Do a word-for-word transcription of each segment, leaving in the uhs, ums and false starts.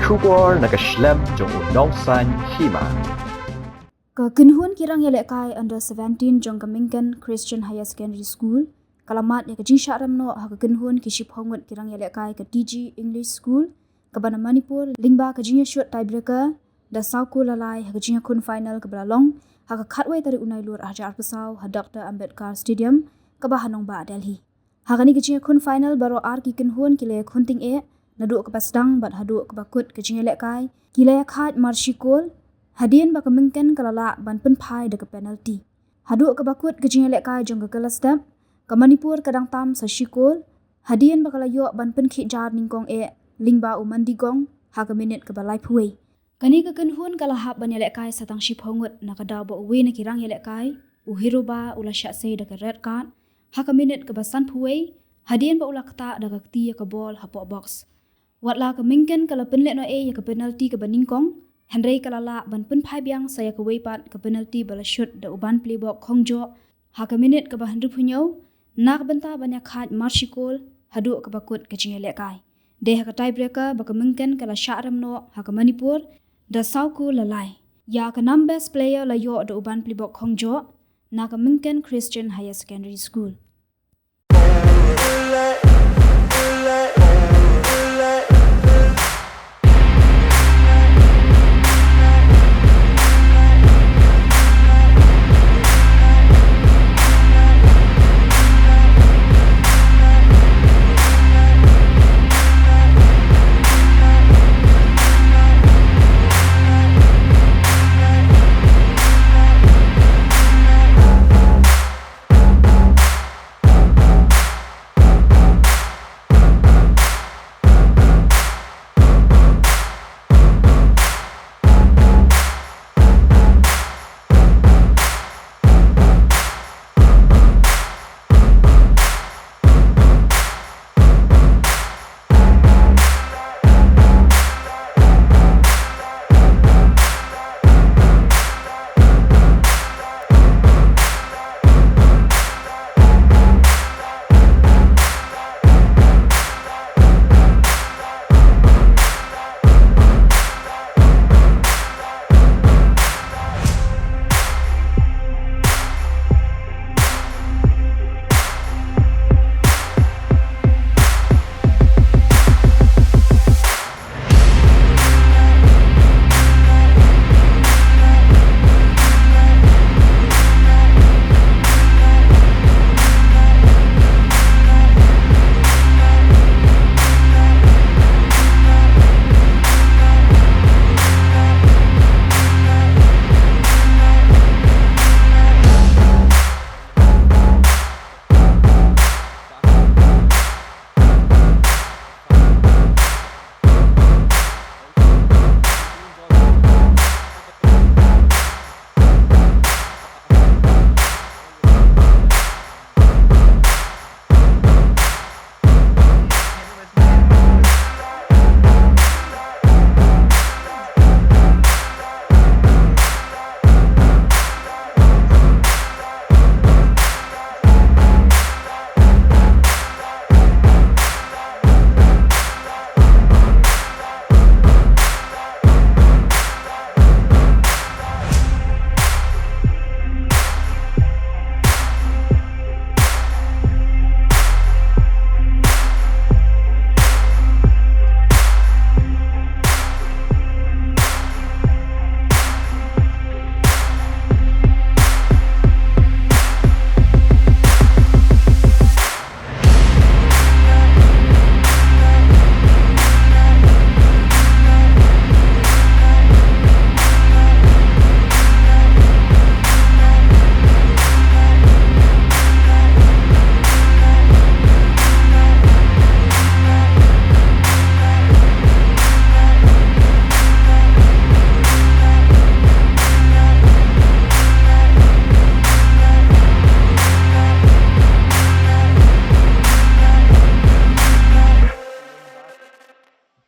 Khubor na ka shlem jong u nongsaiñ hima. Ka kynhun ki rang ïalehkai under seventeen jong ka Myngken Christian Higher Secondary School ka la mad ïa ka jingshah rem noh ha ka kynhun ki shiphew ngut ki rang ïalehkai ka T G English School kaba na Manipur lyngba ka jingïashut tiebreaker da saw kol la lai ha ka jingïakhun final kaba la long ha ka khatwei tarik u Nailur arhajar arphew saw ha Doctor Ambedkar Stadium kaba ha nongbah Delhi. Ha kane ka jingïakhun final baroh ar ki kynhun ki la ïakhun tyngeh naduh kaba sdang bad haduh kaba kut ka jingïalehkai ki la ïakhaid mar shi kol hadien ba ka Myngken ka la lah ban pynphai da ka penalty. Haduh kaba kut ka jingïalehkai jong ka kylla step ka Manipur ka dang tam sa shi kol hadien ba ka la ïoh ban pynkhih jar nyngkong eh lyngba u Mandigong ha ka minit kaba laiphew wei. Kane ka kynhun ka la hap ban ïalehkai sa tang shiphew ngut na ka daw ba uwei na ki rang ïalehkai u Hiroba u la shah sei da ka red card ha ka minit kaba sanphew wei hadien ba u la ktah da ka kti ïa ka bol hapoh box. Watla ka Myngken ka la pynleit noh ei ïa ka penalty kaba nyngkong hynrei ka la lah ban pynphai biang sa ïa kawei pat ka penalty ba la shut da u Banpli Bok Khongjoh ha ka minit kaba hynriewphew hynñiew na ka bynta ban ïakhaid mar shi kol haduh kaba kut ka jingïalehkai. Dei ha ka tiebreaker ba ka Myngken ka la shah rem noh ha ka Manipur da saw kol la lai. Ïa ka nam best player la ïoh da u Banpli Bok Khongjoh na ka Myngken Christian Higher Secondary School.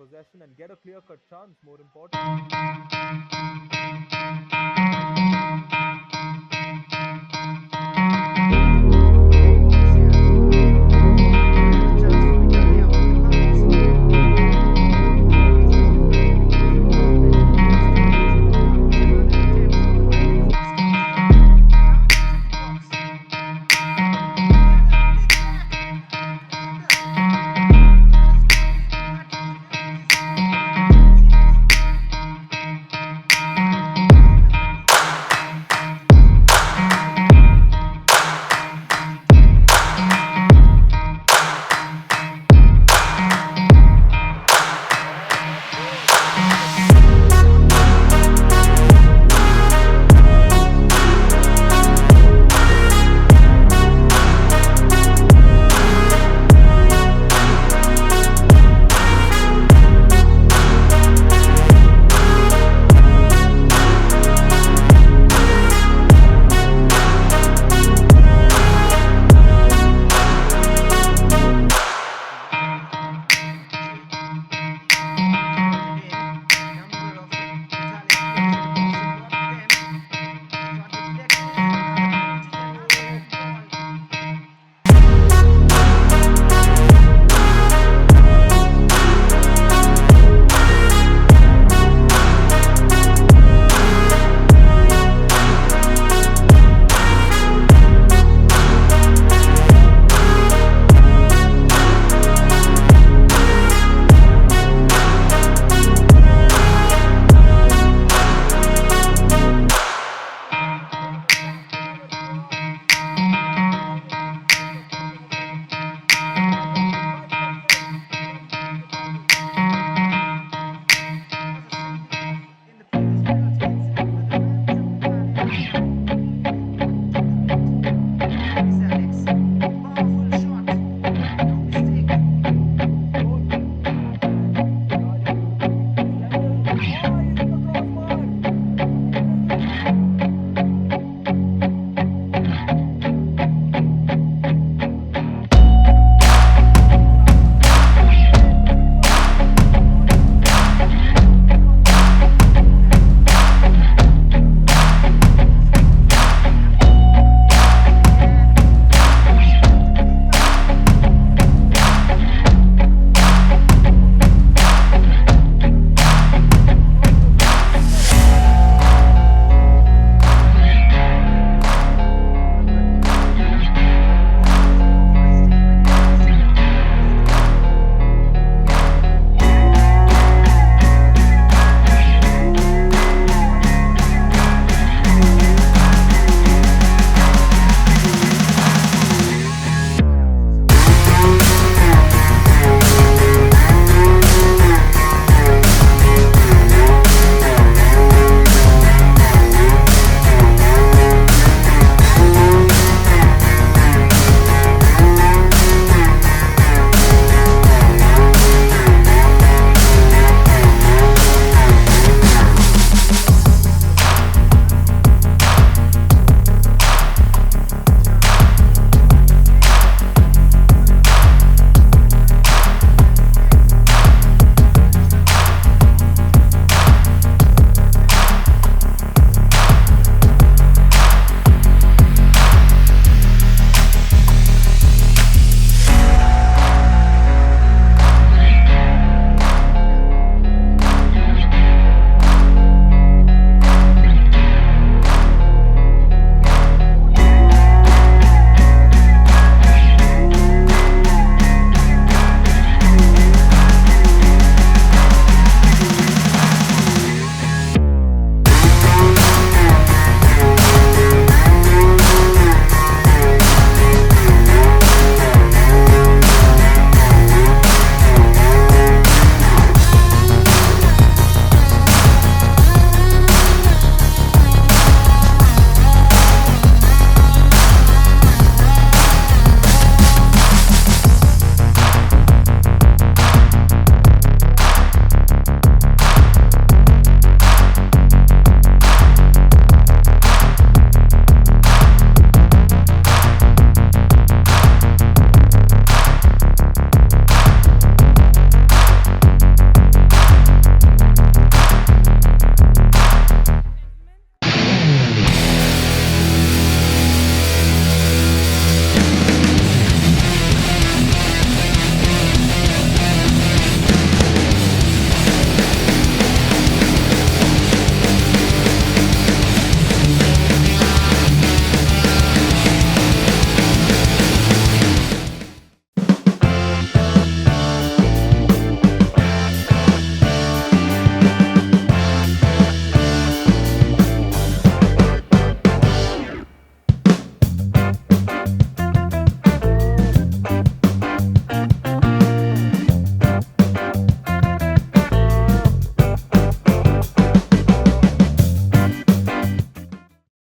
Possession and get a clear-cut chance, more important.